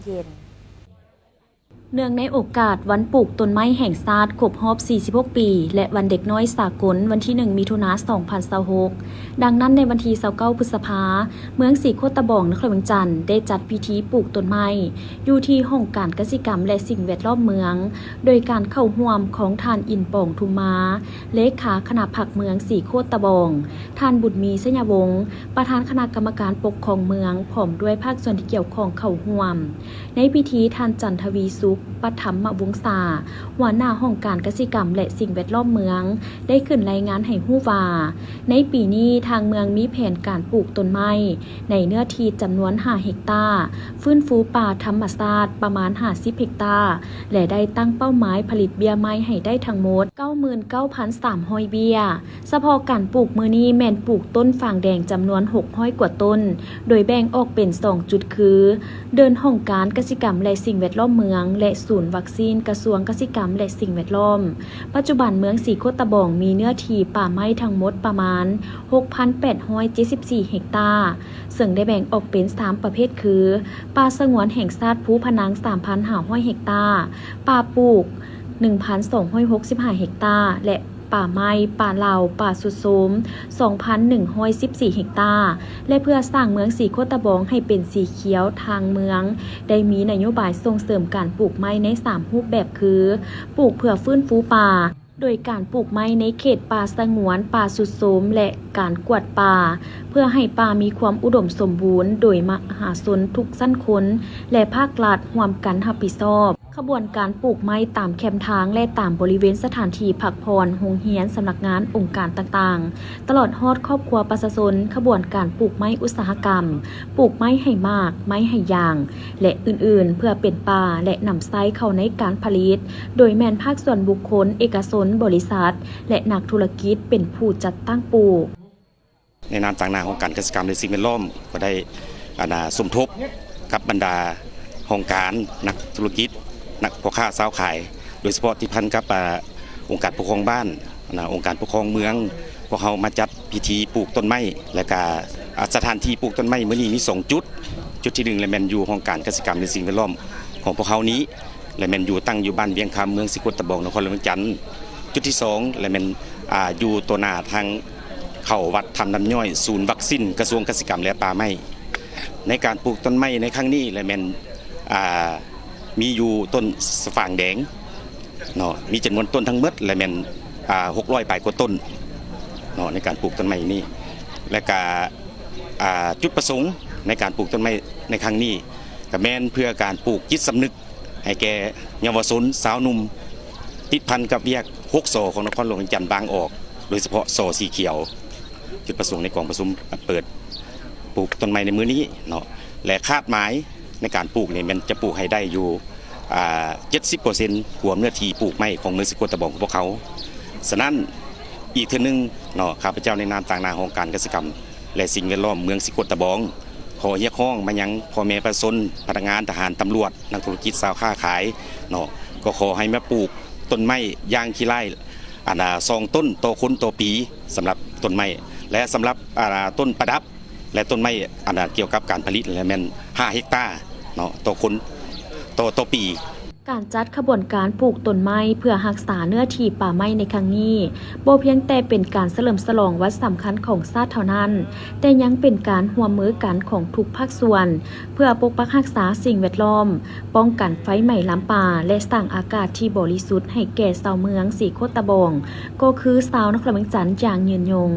ເຢັນ. ເນື່ອງໃນໂອກາດວັນປູກຕົ້ນໄມ້ແຫ່ງຊາດຄົບຮອບສີ່ສິບຫົກປີ ແລະ ວັນເດັກນ້ອຍສາກົນ ວັນທີໜຶ່ງ ມິຖຸນາ ສອງພັນຊາວຫົກ, ດັ່ງນັ້ນ ໃນວັນທີຊາວເກົ້າ ພຶດສະພາ, ເມືອງສີໂຄດຕະບອງ ນະຄອນຫຼວງວຽງຈັນ ໄດ້ຈັດພິທີປູກຕົ້ນໄມ້ ຢູ່ທີ່ຫ້ອງການກະສິກຳ ແລະ ສິ່ງແວດລ້ອມເມືອງ, ໂດຍການເຂົ້າຮ່ວມຂອງທ່ານ ອິນປອງ ທຸມມາ ເລຂາຄະນະພັກເມືອງສີໂຄດຕະບອງ, ທ່ານ ບຸນມີ ໄຊຍະວົງ ປະທານຄະນະກຳມະການປົກຄອງເມືອງ ພ້ອມດ້ວຍພາກສ່ວນທີ່ກ່ຽວຂ້ອງເຂົ້າຮ່ວມ. ໃນພິທີ ທ່ານ ຈັນທະວີສຸກ ປະທຳມະວົງສາ ຫົວໜ້າຫ້ອງການກະສິກຳ ແລະ ສິ່ງແວດລ້ອມເມືອງ ໄດ້ຂຶ້ນລາຍງານໃຫ້ຮູ້ວ່າ, ໃນປີນີ້ທາງເມືອງມີແຜນການປູກຕົ້ນໄມ້ໃນເນື້ອທີ່ຈຳນວນຫ້າເຮັກຕາ, ຟື້ນຟູປ່າທຳມະຊາດປະມານຫ້າສິບເຮັກຕາ ແລະ ໄດ້ຕັ້ງເປົ້າໝາຍຜະລິດເບ້ຍໄມ້ໃຫ້ໄດ້ທັງໝົດເກົ້າໝື່ນເກົ້າພັນສາມຮ້ອຍເບ້ຍ. ສະເພາະການປູກມື້ນີ້ແມ່ນປູກຕົ້ນຟາງແດງຈຳນວນຫົກຮ້ອຍກວ່າຕົ້ນ, ໂດຍແບ່ງອອກເປັນສອງຈຸດຄື ເດີ່ນຫ້ອງການກະສິກຳ ແລະ ສິ່ງແວດລ້ອມເມືອງ ແລະ ສູນວັກຊີນກະຊວງກະສິກຳ ແລະ ສິ່ງແວດລ້ອມ. ປັດຈຸບັນເມືອງສີໂຄດຕະບອງມີເນື້ອທີ່ປ່າໄມ້ທັງໝົດປະມານຫົກພັນແປດຮ້ອຍເຈັດສິບສີ່ເຮັກຕາ, ເຊິ່ງໄດ້ແບ່ງອອກເປັນສາມປະເພດຄື ປ່າສະຫງວນແຫ່ງຊາດພູພະນັງສາມພັນຫ້າຮ້ອຍເຮັກຕາ, ປ່າປູກໜຶ່ງພັນສອງຮ້ອຍຫົກສິບຫ້າເຮັກຕາ ແລະ ປ່າໄມ້, ປ່າເຫຼົ່າ, ປ່າຊຸດໂຊມ ສອງພັນໜຶ່ງຮ້ອຍສິບສີ່ເຮັກຕາ ແລະ ເພື່ອສ້າງເມືອງສີໂຄດຕະບອງໃຫ້ເປັນສີຂຽວ, ທາງເມືອງໄດ້ມີນະໂຍບາຍສົ່ງເສີມການປູກໄມ້ໃນສາມຮູບແບບຄື ປູກເພື່ອຟື້ນຟູປ່າ ໂດຍການປູກໄມ້ໃນເຂດປ່າສະຫງວນ, ປ່າຊຸດໂຊມ ແລະ ການກວດປ່າ ເພື່ອໃຫ້ປ່າມີຄວາມອຸດົມສົມບູນ ໂດຍມະຫາຊົນທຸກຊັ້ນຄົນ ແລະ ພາກລັດຮ່ວມກັນຮັບຜິດຊອບ. ຂະບວນການປູກໄມ້ຕາມແຄມທາງ ແລະ ຕາມບໍລິເວນສະຖານທີ່ພັກຜ່ອນ, ໂຮງຮຽນ, ສຳນັກງານ, ອົງການຕ່າງໆ, ຕະຫຼອດຮອດຄອບຄົວປະຊາຊົນ, ຂະບວນການປູກໄມ້ອຸດສາຫະກຳ, ປູກໄມ້ໃຫ້ໝາກ, ໄມ້ໃຫ້ຢາງ ແລະ ອື່ນໆ ເພື່ອເປັນປ່າ ແລະ ນຳໃຊ້ເຂົ້າໃນການຜະລິດ, ໂດຍແມ່ນພາກສ່ວນບຸກຄົນ, ເອກະຊົນ, ບໍລິສັດ ແລະ ນັກທຸລະກິດເປັນຜູ້ຈັດຕັ້ງປູກ. ໃນນາມຕາງໜ້າຫ້ອງການກະສິກຳ ແລະ ສິ່ງແວດລ້ອມ ກໍໄດ້ ອັນນາ ສົມທົບກັບບັນດາຫ້ອງການ, ນັກທຸລະກິດ, ນັກພໍ່ຄ້າຊາວຂາຍ, ໂດຍສະເພາະຕິດພັນກັບ ອາ ອົງການປົກຄອງບ້ານ, ອັນນາ ອົງການປົກຄອງເມືອງ, ພວກເຮົາມາຈັດພິທີປູກຕົ້ນໄມ້ ແລະກະ ອາ ສະຖານທີ່ປູກຕົ້ນໄມ້ມື້ນີ້ມີສອງຈຸດ. ຈຸດທີໜຶ່ງ ລະແມ່ນຢູ່ຫ້ອງການກະສິກຳ ແລະ ສິ່ງແວດລ້ອມຂອງພວກເຮົານີ້ ລະແມ່ນຢູ່ ຕັ້ງຢູ່ບ້ານວຽງຄຳ ເມືອງສີໂຄດຕະບອງ ນະຄອນຫຼວງວຽງຈັນ. ຈຸດທີສອງ ລະແມ່ນ ອາ ຢູ່ຕໍ່ໜ້າທາງເຂົ້າວັດຖ້ຳນ້ຳຍ້ອຍ ສູນວັກຊີນກະຊວງກະສິກຳ ແລະ ປ່າໄມ້. ໃນການປູກຕົ້ນໄມ້ໃນຄັ້ງນີ້ ລະແມ່ນ ອາ ມີຢູ່ຕົ້ນສະຝາງແດງເນາະ, ມີຈຳນວນຕົ້ນທັງໝົດ ລະແມ່ນ ອາ ຫົກຮ້ອຍປາຍກວ່າຕົ້ນເນາະ ໃນການປູກຕົ້ນໄມ້ນີ້. ແລະກະ ອາ ຈຸດປະສົງໃນການປູກຕົ້ນໄມ້ໃນຄັ້ງນີ້ ກະແມ່ນເພື່ອການປູກຈິດສຳນຶກ ໃຫ້ແກ່ເຍົາວະຊົນຊາວໜຸ່ມ ຕິດພັນກັບວຽກຫົກ ສ ຂອງນະຄອນຫຼວງວຽງຈັນບາງອອກ, ໂດຍສະເພາະ ສ ສີຂຽວ. ຈຸດປະສົງໃນກອງປະຊຸມເປີດປູກຕົ້ນໄມ້ໃນມື້ນີ້ເນາະ ແລະ ຄາດໝາຍໃນການປູກນີ້ແມ່ນຈະປູກໃຫ້ໄດ້ຢູ່ ອາ ເຈັດສິບເປີເຊັນ ຂອງເນື້ອທີ່ປູກໄມ້ຂອງເມືອງສີໂຄດຕະບອງຂອງພວກເຮົາ. ສະນັ້ນ ອີກເທື່ອໜຶ່ງເນາະ ຂ້າພະເຈົ້າໃນນາມຕາງໜ້າຫ້ອງການກະສິກຳ ແລະ ສິ່ງແວດລ້ອມເມືອງສີໂຄດຕະບອງ ຂໍຮຽກຮ້ອງມາຍັງພໍ່ແມ່ປະຊາຊົນ, ພະນັກງານ, ທະຫານ, ຕຳຫຼວດ, ນັກທຸລະກິດ, ຊາວຄ້າຂາຍເນາະ ກໍຂໍໃຫ້ມາປູກຕົ້ນໄມ້ຢ່າງຂີ້ລ້າຍ ອັນນາ ສອງຕົ້ນຕໍ່ຄົນຕໍ່ປີ ສຳລັບຕົ້ນໄມ້ ແລະ ສຳລັບ ອັນນາ ຕົ້ນປະດັບ ແລະ ຕົ້ນໄມ້ ອັນນາ ກ່ຽວກັບການຜະລິດ ລະແມ່ນຫ້າເຮັກຕາເນາະ ຕໍ່ຄົນ ຕໍ່ ຕໍ່ປີ. ການຈັດຂະບວນການປູກຕົ້ນໄມ້ເພື່ອຮັກສາເນື້ອທີ່ປ່າໄມ້ໃນຄັ້ງນີ້ ບໍ່ພຽງແຕ່ເປັນການສະເຫຼີມສະຫຼອງວັນສຳຄັນຂອງຊາດເທົ່ານັ້ນ, ແຕ່ຍັງເປັນການຮ່ວມມືກັນຂອງທຸກພາກສ່ວນ ເພື່ອປົກປັກຮັກສາສິ່ງແວດລ້ອມ, ປ້ອງກັນໄຟໄໝ້ລາມປ່າ ແລະ ສ້າງອາກາດທີ່ບໍລິສຸດໃຫ້ແກ່ຊາວເມືອງສີໂຄດຕະບອງ ກໍຄືຊາວນະຄອນຫຼວງວຽງຈັນຢ່າງຍືນຍົງ.